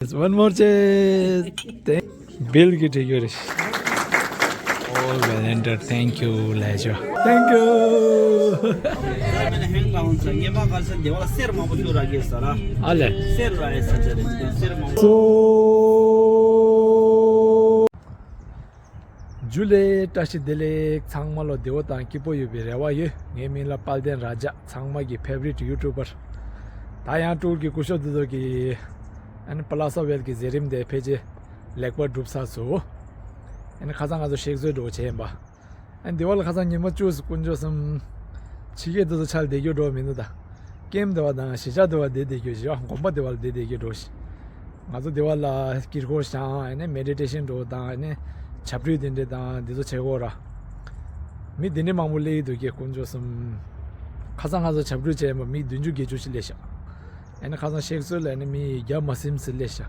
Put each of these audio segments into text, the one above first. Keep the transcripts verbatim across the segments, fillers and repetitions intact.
One more chance. Thank- Bill གིས་བྲིས་ཡོད་རེད། All volunteer, thank you ལབ་ཤོག Thank you. ཨ་ལེ། ཇུ་ལེ། བཀྲ་ཤིས་བདེ་ལེགས། ཚང་མ་ལ་བདེ་པོ་དང་སྐྱིད་པོ་ཡོད་པའི་རེ་བ་ཡོད། ངའི་མིང་ལ་དཔལ་ལྡན་ར་ཇ། ཚང་མ་གི་ཕེབ་རིཊ་ཡུ་ཊུབ་པར། ད་ཡང་ཀྲུར་གི་སྐུ་ཞབས་དེ་ཚོ་གི་ཨ་ནི་པ་ལ་ས་ཝེལ་གི་མཛད་རིམ་དེ་ཕལ་ཆེར་ལེགས་པར་གྲུབ་ཚར་སོང་། ཨ་ནི་ཁ་སང་ང་ཚོ་གཤེགས་གསོལ་འགྲོ་བྱས་ཡིན་པ། ཨ་ནི་འདི་བ་ལ་ཁ་སང་ཉི་མ་བཅུ་དཀོན་མཆོག་གསུམ། ཕྱི་རྒྱལ་དེ་ཚོ་ཆ་ལ་བསྡད་རྒྱུ་འགྲོ་མི་འདུག་ད། ཀེམ་དེ་བ་དང་གཞིས་ཆགས་དེ་བ་བསྡད་བསྡད་རྒྱུ་ཞིག་དགོན་པ་དེ་བ་ལ་བསྡད་བསྡད་རྒྱུ་འགྲོ་ཞིག་ང་ཚོ་དེ་བ་ལ་དཀྱིལ་འཁོར་བཞེངས། ཨ་ནི་མེ་ཌི་ཊེ་ཤན་འགྲོ་དང་། ཨ་ནི་ཞབས་བྲོ་དེ་འདྲ་དང་དེ་ཚོ་བྱེད་དགོས་ར། མི་དེ་འདྲ་མང་པོ་སླེབས་ཀྱི་འདུག་གས་དཀོན་མཆོག་གསུམ། ཁ་སང་ང་ཚོ་ཞབས་བྲོ་བྱས་ཡིན་པ་མི་བདུན་ཅུ་བརྒྱད་ཅུ་ཞིག་སླེབས་ཤག་ཨ་ནི་ཁ་སང་གཤེགས་གསོལ་ལ་ཨ་ནི་མི་བརྒྱ་མ་ཟིན་ཙམ་སླེབས་ཤག་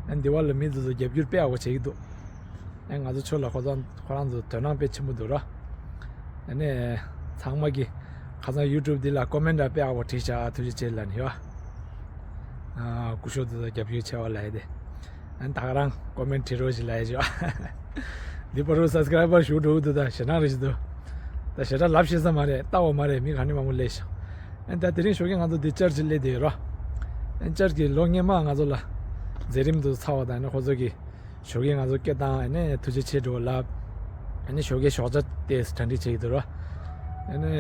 ཨ་ནི་འདི་བ་ལ་མི་དེ་ཚོ་རྒྱབ་སྐྱོར་དཔེ་ཡག་པོ་བྱེད་ཀྱི་འདུག་ཨ་ནི་ང་ཚོ་ཕྱོགས་ལ་ཁོ་ཚང་ཁོ་རང་ཚོ་དོ་སྣང་དཔེ་ཆེན་པོ་འདུག་ར། ཨ་ནི་ཚང་མ་གིས་ཁ་སང་ཡུ་ཊུབ་འདི་ལ་ཀོ་མེན་ཊ་དཔེ་ཡག་པོ་བྲིས་ཤག་ཐུགས་རྗེ་ཆེ་ལབ་ནས་ཡོད། ཨ། སྐུ་ཞབས་དེ་ཚོ་རྒྱབ་སྐྱོར་ཆེ་བ་ལབ་ཡ་དེ། ཨ་ནི་ད་ག་རང་ཀོ་མེན་ཊ་བྲིས་རོགས་ཞེས་ལབ་ཡ་ཞིག་ཡོད། འདི་བར་དུ་སབ་སི་ཀ་རའི་བར་ཞུ་འགྲོ་གི་འདུག་ད་ཞེ་དྲག་རེད་ཞིག་འདུག་ད་ཞེ་དྲག་ལབ་ཤེས་ས་མ་རེད། ལྟ་བ་མ་རེད། མི་ག་ནས་མང་པོ་སླེབས་ཤག་ཨ་ནི་ད་དེ་རིང་ཞོགས་ཀས་ང་ཚོ་འདི་ཅར་ཅི་སླེབས་བསྡད་ཡོད་ར། ཨ་ནི་ཅར་གྱི་ལོ་སྔོན་མ་ང་ཚོ་ལ་མཛད་རིམ་དུ་ཚར་བ་དང་། ཨ་ནི་ཁོ་ཚོ་གིས་ཞོགས་ཀས་ང་ཚོ་སྐད་བཏང་། ཨ་ནི་ཐུགས་རྗེ་ཆེ་འགྲོ་ལབ། ཨ་ནི་ཞོགས་ཀས་ཞོགས་ཇ་དེ་གྲ་སྒྲིག་བྱེད་ཀྱི་འདུག་ར། ཨ་ནི་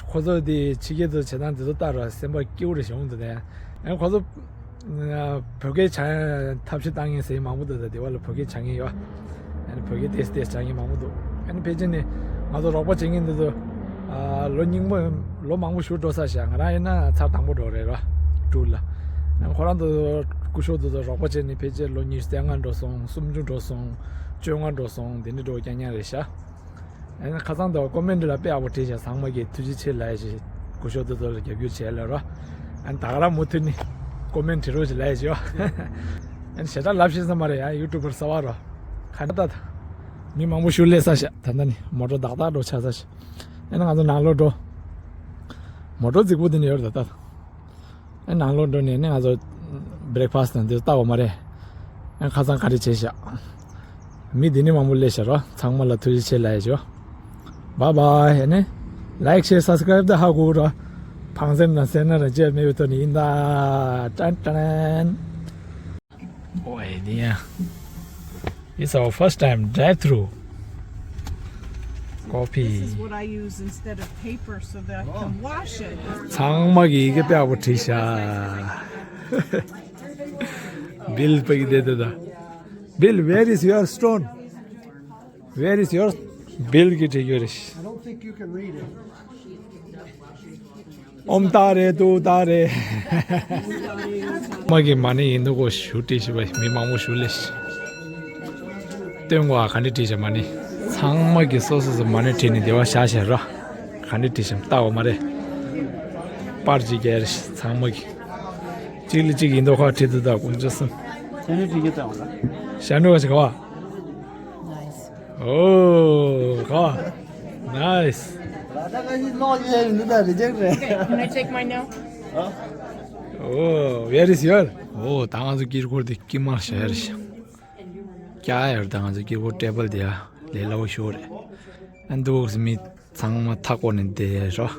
ཁོ་ཚོ་དེ་ཕྱི་རྒྱལ་དུ་བྱེད་སྟངས་དེ་ཚོ་ལྟ་ར་སེམས་པ་སྐྱིད་པོ་རེ་བྱུང་འདུག་ནས། ཨ་ནི་ཁོ་ཚོ་བོད་སྐད་བྱ་ཐབས་ཤེས་བཏང་མཁན་ཟེར་མང་པོ་འདུག་ད་དེ་བ་ལ་བོད་སྐད་བྱ་མཁན་ཡོད། ཨ་ནི་བོད་སྐད་ཏོག་ཙམ་ཏོག་ཙམ་བྱ་མཁན་མང་པོ་འདུག་ཨ་ནི་ཕལ་ཆེར་ནི་ང་ཚོ་རོགས་པ་བྱེད་མཁན་འདི་ཚོ་ཨ་ལོ་རྙིང་པ་ལོ་མང་པོ་བཞུགས་འགྲོ་ས་ཞིག་ང་རང་ཡིན་ན་ཚར་དང་པོ་འགྲོ་རེད་ར། ཀྲུར་ལ། ཨ་ནི་ཁོ་རང་ཚོ་སྐུ་ཞབས་དེ་ཚོ་རོགས་པ་བྱས་ནས་ཕལ་ཆེར་ལོ་ཉི་ཤུ་རྩ་ལྔ་འགྲོ་སོང་། སུམ་ཅུ་འགྲོ་སོང་། བཅོ་ལྔ་འགྲོ་སོང་། དེ་འདྲ་འགྲོ་རྐྱང་རྐྱང་རེད་ཤག་ཨ་ནི་ཁ་སང་དུ་ཀོ་མེན་ཊ་ལ་དཔེ་ཡག་པོ་བྲིས་ཤག་ཚང་མ་གིས་ཐུགས་རྗེ་ཆེ་ལབ་ཡ་ཞིག་སྐུ་ཞབས་དེ་ཚོ་ལ་རྒྱབ་སྐྱོར་བྱས་ལབ་ར། ཨ་ནི་ད་ག་རང་མུ་མཐུད་ནས་ཀོ་མེན་ཊ་བྲིས་རོགས་ཞེས་ལབ་ཡ་ཞིག་ཨ་ནི་ཞེ་དྲག་ལབ་ཤེས་ས་མ་རེད། ཡ་ཡུ་ཊུབ་པར་གསར་པ་ར། ཁ་ད་ད་མི་མང་པོ་ཞིག་སླེབས་ས་ཤག་ད་ལྟ་ནི་མོ་ཊ་ཏག་ཏག་འགྲོ་ཆགས་ས་ཤག་ཨ་ནི་ང་ཚོ་ནང་ལོགས་འགྲོ། མོ་ཊ་རྫིག་པོ་དེ་ནས་ཡོད་རེད་ད་ལྟ། ཨ་ནང་ལོགས་འགྲོ་ནས་ནི་ང་ཚོ་བྷི་རེག་ཕ་སི་དང་འདི་ལྟ་བ་མ་རེད། ཨ་ཁ་སང་ག་རེ་བྱས་ཤག་མི་འདི་ནི་མང་པོ་སླེབས་ཤག་རོ། ཚང་མ་ལ་ཐུགས་རྗེ་ཆེ་ལབ་ཡ་ཞོ། Bye bye. ཨ་ནི་ལའིཀ་ཤེར་སབ་སི་ཀ་རའིབ་ད་ཧ་གོ་རོ། ཕངས་སེམས་དང་སེར་སྣ་རང་བཅས་མེད་པའི་ཐོག་ནས་ཡིན་ད། ཀྲན་ཀྲན། Oh, yeah. It's our first time drive through. Coffee. This is what I use instead of paper so that I can wash it. ཚང་མ་གིས་ཡི་གེ་དཔེ་ཡག་པོ་བྲིས་ཤག Bill པ་གི་དེ་དེ་ད། Bill, where is your stone? Where is your? Bill གི་བྲིས་ཡོད་རེད། I don't think you can read it. ཨོམ་ཏཱ་རེ་ཏུ་ཏཱ་རེ། མ་གི་མ་ཎི་ཡིན་འདུག་གོ་ཞུ་བྲིས་ཤི་བ་མི་མང་པོ་ཞུ་ལེ་ཤི། སྟོན་གོ་ཨ་ག་འདྲ་བྲིས་ཤ་མ་ཎི། ཚང་མ་གི་སོ་སོ་སོ་མ་ཎི་བྲིས་ནས་བདེ་བ་བཞག་བཞག་ར། ག་འདྲ་བྲིས་ཤ་ལྟ་བ་མ་རེད། པར་ཅིག་རྒྱལ་ཚང་མ་གི། གཅིག་ལ་གཅིག་ཡིན་མདོག་ཁ་བྲིས་འདུག་ད་དཀོན་མཆོག་གསུམ། ཤ་ནུ་བ་ཞིག་ག་བ། ཤ་ནུ་བ་ཞིག་ག་བ། Oh, God. Nice. Can I take mine now? Oh, where is your? Oh, ད་ང་ཚོ་དཀྱིལ་འཁོར་དེ་དཀྱིལ་མ་ཤར་ཤག་ཀྱ་ཡར་ད་ང་ཚོ་དཀྱིལ་འཁོར་ཊེ་བལ་དེ་ཡ་ལས་སླ་པོ་ཤོར་རེད། ཨ་འདུག་མི་ཚང་མ་མཐའ་བསྐོར་ནས་བསྡད་ཡ་རོ།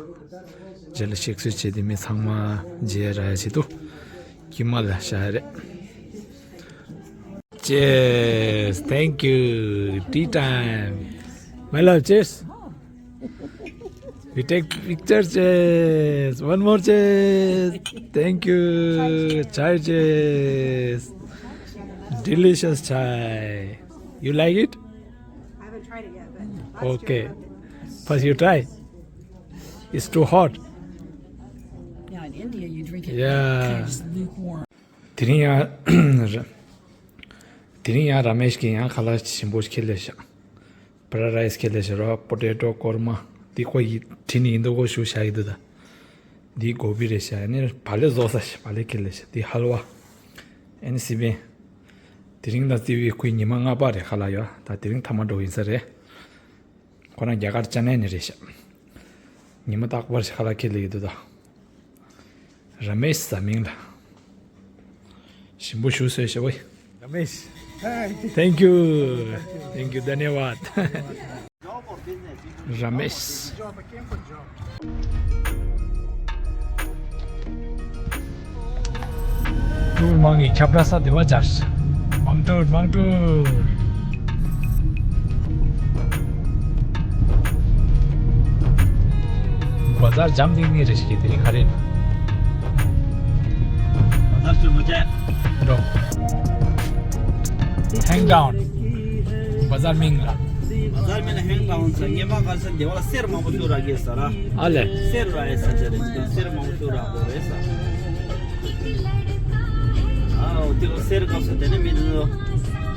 རྗེས་ལ་གཤེགས་གསོལ་བྱས་ཏེ་མི་ཚང་མ་མཇལ་ར་ཡ་བྱེད་དུ། དཀྱིལ་མ་ལ་ཤར་རེད། Cheers. Thank you. Tea time. My love, cheers. We take picture, cheers. One more cheers. Thank you. Chai, cheers. Delicious chai. You like it? I haven't tried it yet, but last year. Okay. First you try. It's too hot. Yeah, in India you drink it. Yeah. Kind of just lukewarm. དེ་རིང་ཡང་དེ་རིང་ཡང་ར་མེཤ་གིས་ཡང་ཁ་ལག་ཞིམ་པོ་ཞིག་ཁྱེར་སླེབས་ཤག་པ་ར་རའི་སི་ཁྱེར་སླེབས་ཤག་ར། པོ་ཏེ་ཏོ་ཀོར་མ། འདི་ཁོ་ཡིས་བྲིས་ནས་ཡིན་མདོག་གོ་ཞུ་བཞག་གི་འདུག་ད། འདི་གོ་བི་རེད་ཤག་ཨ་ནི་བག་ལེབ་བཟོ་ས་ཤག་བག་ལེབ་ཁྱེར་སླེབས་ཤག་འདི་ཧལ་ཝ། ཨ་ནི་སི་པན། དེ་རིང་དང་རྩིས་པའི་ཁོའི་ཉི་མ་ལྔ་པ་རེད་ཁ་ལག་ཡོད། ད་དེ་རིང་ཐ་མ་འགྲོ་ཡིན་ས་རེད། ཁོ་རང་རྒྱ་གར་ཅ་ནན་ནས་རེད་ཤག་ཉི་མ་རྟག་པར་ཤག་ལ་ཁེལ་ལེ་ཡོད་དོ་ད། ར་མེཤ་ཟ་མིང་ལ། ཞིམ་པོ་ཞུ་ཟེར་ཞེ་བའི། Ramesh. Thank you. Thank you. धन्यवाद. Ramesh. ཀྲུའུ་མང་གི་ཁྱབ་བསྒྲགས་ས་དེ་བ་སྦྱར། མང་ཀྲུའུ་མང་ཀྲུའུ། བ་ཛར་འཇམ་ཐིང་ཐིང་རེ་ཞིག་གི་དེ་རིང་ག་རེ། བ་ཛར་ཚུལ་མ་བྱས། འགྲོ། ཧེང་ཌའུན། བ་ཛར་མིང་ལ། བ་ཛར་མིང་ལ་ཧེང་ཌའུན་ཟེར། ངས་མ་ག་ས་འདི་བ་ལ་གསེར་མང་པོ་ཞིག་རག་གི་ཟེར་ར། ཨ་ལེ། གསེར་རག་ཡས་ས་ཆ་རེད། གསེར་མང་པོ་ཞིག་རག་གོ་རེད་ཟེར། ཨའོ་དེ་ག་གསེར་སྐབས་སུ་དེ་ནས་མི་འདི་ཚོ་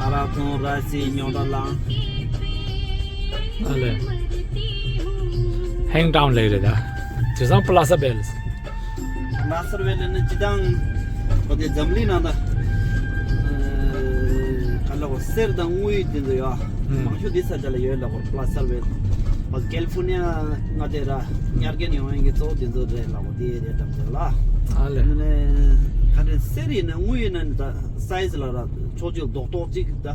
ཨ་རག་འཐུང་། ར་བཟི། རྙོག་དྲ་ལངས། ཨ་ལེ། ཧེང་ཌའུན་ལེགས་རེད་ད། དེང་སང་པ་ལ་ས་བེལ། ལ་སར་བེ་ལེ་ནི་སྤྱི་བཏང་གོ་དེ་འཛམ་གླིང་ནང་ད་ག་ལ་གོ་གསེར་དང་དངུལ་དེ་ཚོ་ཡོད། ཨུམ། མང་ཤོས་དེ་ས་ཆ་ལ་ཡོད་ལ་གོ་ལ་སར་བེ་ལེ། ཨོ་ཀེ་ལི་ཧྥོར་ནི་ཡ་ང་དེ་ར་ཉར་མཁན་ཡོང་མཁན་གྱི་གཙོ་བོ་དེ་ཚོ་རེད་ལ་གོ་དེ་རེད་དམ་དེ་ལ། ཨ་ལེ། ནི་ནི་ག་རེ་གསེར་ཡིན་ན་དངུལ་ཡིན་ན་ནི་ད་སའི་ཛི་ལ་ར་ཕྱོགས་བཅུ་རྡོག་རྡོག་གཅིག་ད་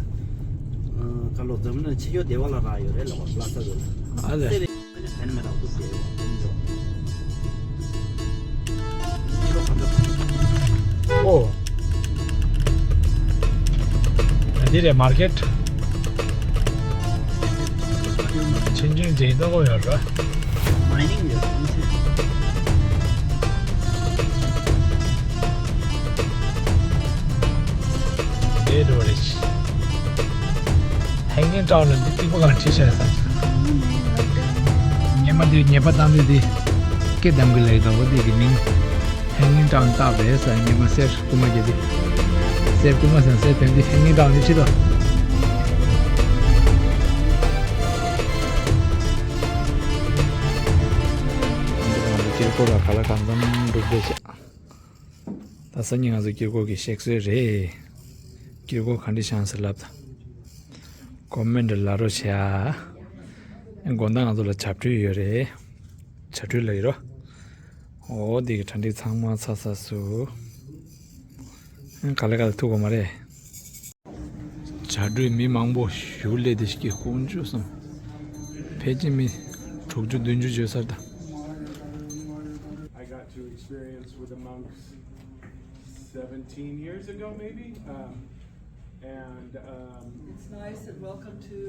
ག་ལོ་འཛམ་གླིང་ན་ཆེ་ཤོས་དེ་བ་ལ་རག་ཡོད་རེད་ལ་གོ་ལ་སར་བེ་ལེ། ཨ་ལེ། གསེར་ཨོ། འདི་རེད་མར་ཀེཊ། ཆུང་ཆུང་ཅིག་ལྟ་གོ་ཡོད་ར། མའི་ནིང་ཡོད། འདི་འགྲོ་རེད། ཧེང་གིང་ཊའུན་ལ་འདི་ཏིག་པོ་གང་བྲིས་བཞག་ས། ཉི་མ་འདི་ཉེས་པ་བཏང་དུས་འདི་སྐད་གདམ་གི་ལས་དང་པོ་འདི་གི་མིང་ཧེང་གིང་ཊའུན་བཏགས་པས་ས། ཉི་མ་གསེར་སྐུ་མ་རྒྱལ་འདི་གསེར་སྐུ་མ་ཟེར་གསེར་ཕན་འདི་ཧེང་གིང་ཊའུན་འདི་ཕྱི་དོ། དཀྱིལ་འཁོར་ལ་ག་ལ་གང་འཚམ་འགྲོ་བསྡད་ཤག་ད་སང་ཉིན་ང་ཚོ་དཀྱིལ་འཁོར་གྱི་གཤེགས་གསོལ་རེད། དཀྱིལ་འཁོར་ག་འདྲ་བཞེངས་ཟེར་ལབ་ད། ཀོ་མེན་ཊི་ལ་རོགས་བྱེད་ཨ། དགོང་དག་ང་ཚོ་ལ་བྱ་སྤྲེལ་ཡོད་རེད། བྱ་སྤྲེལ་ལ་ཡོད་རོ། འོ་དེ་གི་གྲ་སྒྲིག་ཚང་མ་ཚར་ཚར་སོང་། ག་ལེ་ག་ལེ་ཐུག་གོ་མ་རེད། བྱ་སྤྲེལ་མི་མང་པོ་ཞུ་ལས་དེ་ཞིག་གི་དཀོན་མཆོག་གསུམ། ཕལ་ཆེར་མི་དྲུག་ཅུ་བདུན་ཅུ་བརྗོད་ཚར་ད། I got to experience with the monks seventeen years ago, maybe. Um, and um, It's nice and welcome to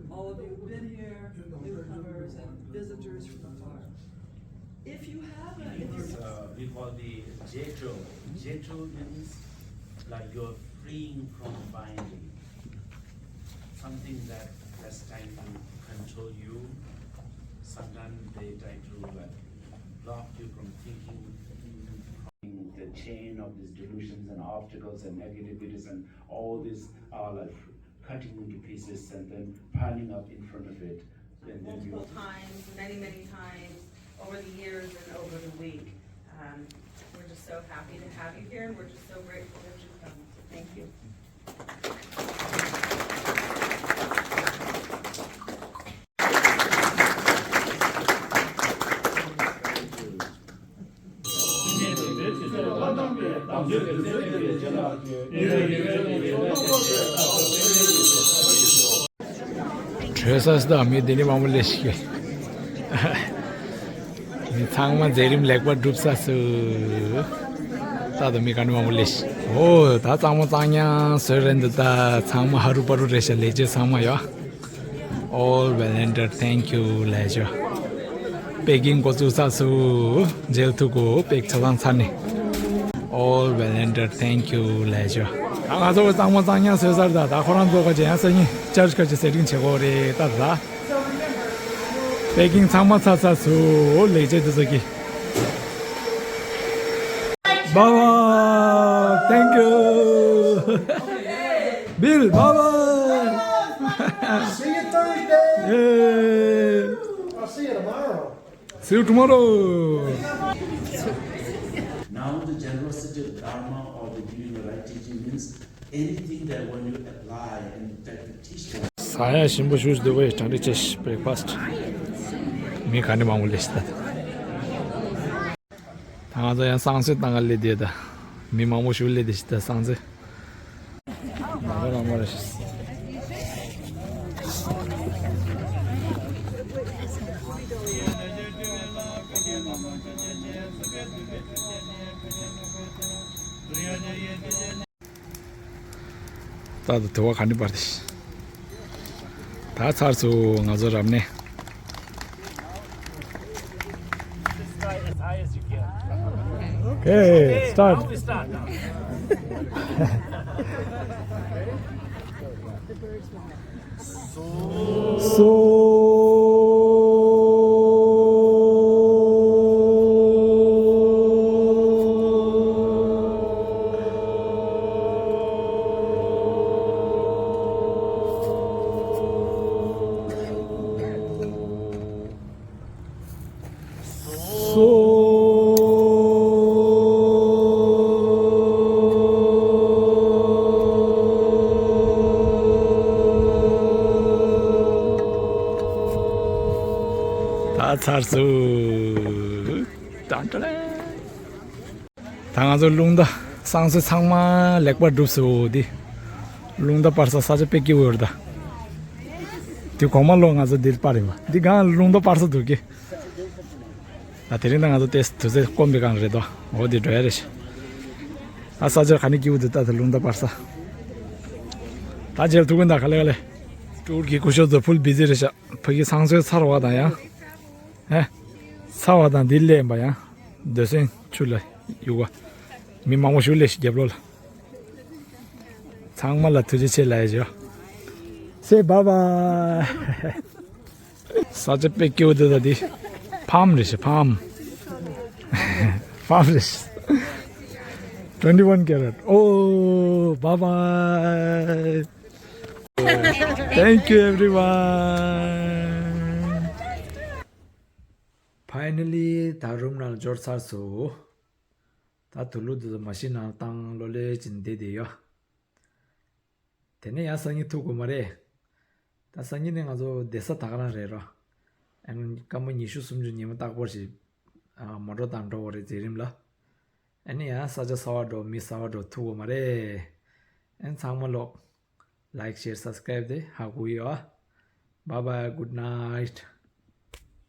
all of you who've been here, newcomers and visitors from afar. If you haven't, if you uh, we call the Jecho. Jecho means like you're freeing from binding. Something that has trying to control you. Sometimes they try to like block you from thinking. The chain of these delusions and obstacles and negativities and all these are like cutting into pieces and then piling up in front of it. And then you multiple times, many, many times over the years and over the week. Um, we're just so happy to have you here, and we're just so grateful that you come. So thank you. བྲོས་ས་སུ་དང་མི་དེ་ནི་མང་པོ་ལས་ཤིག་ཡོད། མི་ཚང་མ་མཛད་རིམ་ལེགས་པར་གྲུབ་ས་སུ། ད་དུ་མི་ག་ནི་མང་པོ་ལས་ཤིག་འོ་ད་གཙང་མ་གཙང་ཉང་བཟོས་རན་འདུག་ད་ཚང་མ་ཧ་རུ་པ་རུ་རེད་ཤག་ལས་བྱེད་ཚང་མ་ཡོད། All volunteer, thank you ལས་ཤོག་པེ་ཀིང་འགོ་བཙུགས་ས་སུ་མཇལ་ཐུབ་གོ་པེག་ཆ་ཚང་ཚར་ནི། All volunteer, thank you ལས་ཤོག་ད་ང་ཚོ་གཙང་མ་གཙང་ཉང་བཟོས་ཚར་ད་ད་ཁོ་རང་ཚོ་ག་ཅེ་ཡང་སང་ཉིན་ཅར་ཅི་ག་ཅེ་སེ་ཊིང་བྱེད་དགོས་རེད་ད་ད། པེ་ཀིང་ཚང་མ་ཚར་ཚར་སུ་ལས་བྱེད་དེ་ཚོ་གི། Bye bye. Thank you. Bill, bye bye. See you Thursday. Yeah. I'll see you tomorrow. See you tomorrow. Now the generosity of Dharma or the giving the right teaching means anything that when you apply and that you teach them. ཟ་ཡ་ཞིམ་པོ་ཞུ་འདོད་པའི་གྲ་སྒྲིག་བྱེད་ཤིག་བྷི་རེག་ཕ་སི་ཊི། མི་ག་ནི་མང་པོ་ལས་ཤི་ད། ད་ང་ཚོ་ཡང་བསང་གསོལ་བཏང་ག་སླེབས་བསྡད་ད། མི་མང་པོ་ཞིག་སླེབས་བསྡད་ཤི་ད་བསང་གསོལ། ད་ད་དུ་བ་ག་ནི་པར་དེ། ད་ཚར་སུ་ང་ཚོ་རབ་གནས། Okay, start. So ད་ཚར་སོང་། ཏན་ཏན། ད་ང་ཚོ་རླུང་རྟ་བསང་གསོལ་ཚང་མ་ལེགས་པར་གྲུབ་སོང་། འདི་རླུང་རྟ་སྤར་ས་ས་ཆ་དཔེ་སྐྱིད་པོ་ཡོད་རེད་ད། དེ་གོང་མ་ལོ་ང་ཚོ་འདིར་སྤར་ཡིན་པ། འདི་གང་རླུང་རྟ་སྤར་ས་འདུག་གི། ད་དེ་རིང་ད་ང་ཚོ་ཏེས་དུས་ཚོད་སྐོམ་པའི་སྒང་རེད་དོ། འོ་དེ་འགྲོ་ཡ་རེད་ཤག་ཨ་ས་ཆ་ག་ནས་སྐྱིད་པོ་འདུག་ད་དེ་རླུང་རྟ་སྤར་ས། ད་རྗེས་ཐུག་གིན་ད་ག་ལེ་ག་ལེ། ཀྲུའུ་གི་སྐུ་ཞབས་ཚོ་ཕུལ་བི་ཛི་རེད་ཤག་ཕ་གི་བསང་གསོལ་ཚར་བ་དང་ཡང་། ཧེ། ཚར་བ་དང་འདི་ལས་པ་ཡང་། སྡོད་སེམས་ཆུ་ལ་ཡུག་པ། མི་མང་པོ་ཞིག་ལས་ཤིག་རྒྱབ་ལོག་ལ། ཚང་མ་ལ་ཐུགས་རྗེ་ཆེ་ལ་ཡ་ཞོ། སེ་བ་བ། ས་ཆ་དཔེ་སྐྱིད་པོ་འདུག་ད་འདི། ཕམ་རེད་ཤག་ཕམ། ཕམ་རེད་ཤག twenty-one carat. Oh, bye bye. Thank you, everyone. Finally, ད་རུམ་ནང་འབྱོར་ཚར་སོང་། ད་དུ་ལུ་དུ་མ་ཤི་ནང་བཏང་ལོ་ལེ་ཅིན་བསྡད་བསྡད་ཡོད། དེ་ནས་ཡང་སང་ཉིན་ཐུག་དགོས་མ་རེད། ད་སང་ཉིན་ནས་ང་ཚོ་བསྡད་ས་ད་ག་རང་རེད་རོ། ཨ་ནི་སྐར་མ་ཉི་ཤུ་སུམ་ཅུ་ཉི་མ་རྟག་པར་ཞིག་ཨ་མོ་ཊ་དང་འགྲོ་བ་རེད་མཛད་རིམ་ལ། ཨ་ནི་ཡང་ས་ཆ་གསར་པ་འགྲོ་མི་གསར་པ་འགྲོ་ཐུག་དགོས་མ་རེད། ཨ་ནི་ཚང་མ་ལོག Like, share, subscribe དེ་ཧ་གོ་ཡོད། Bye bye, good night.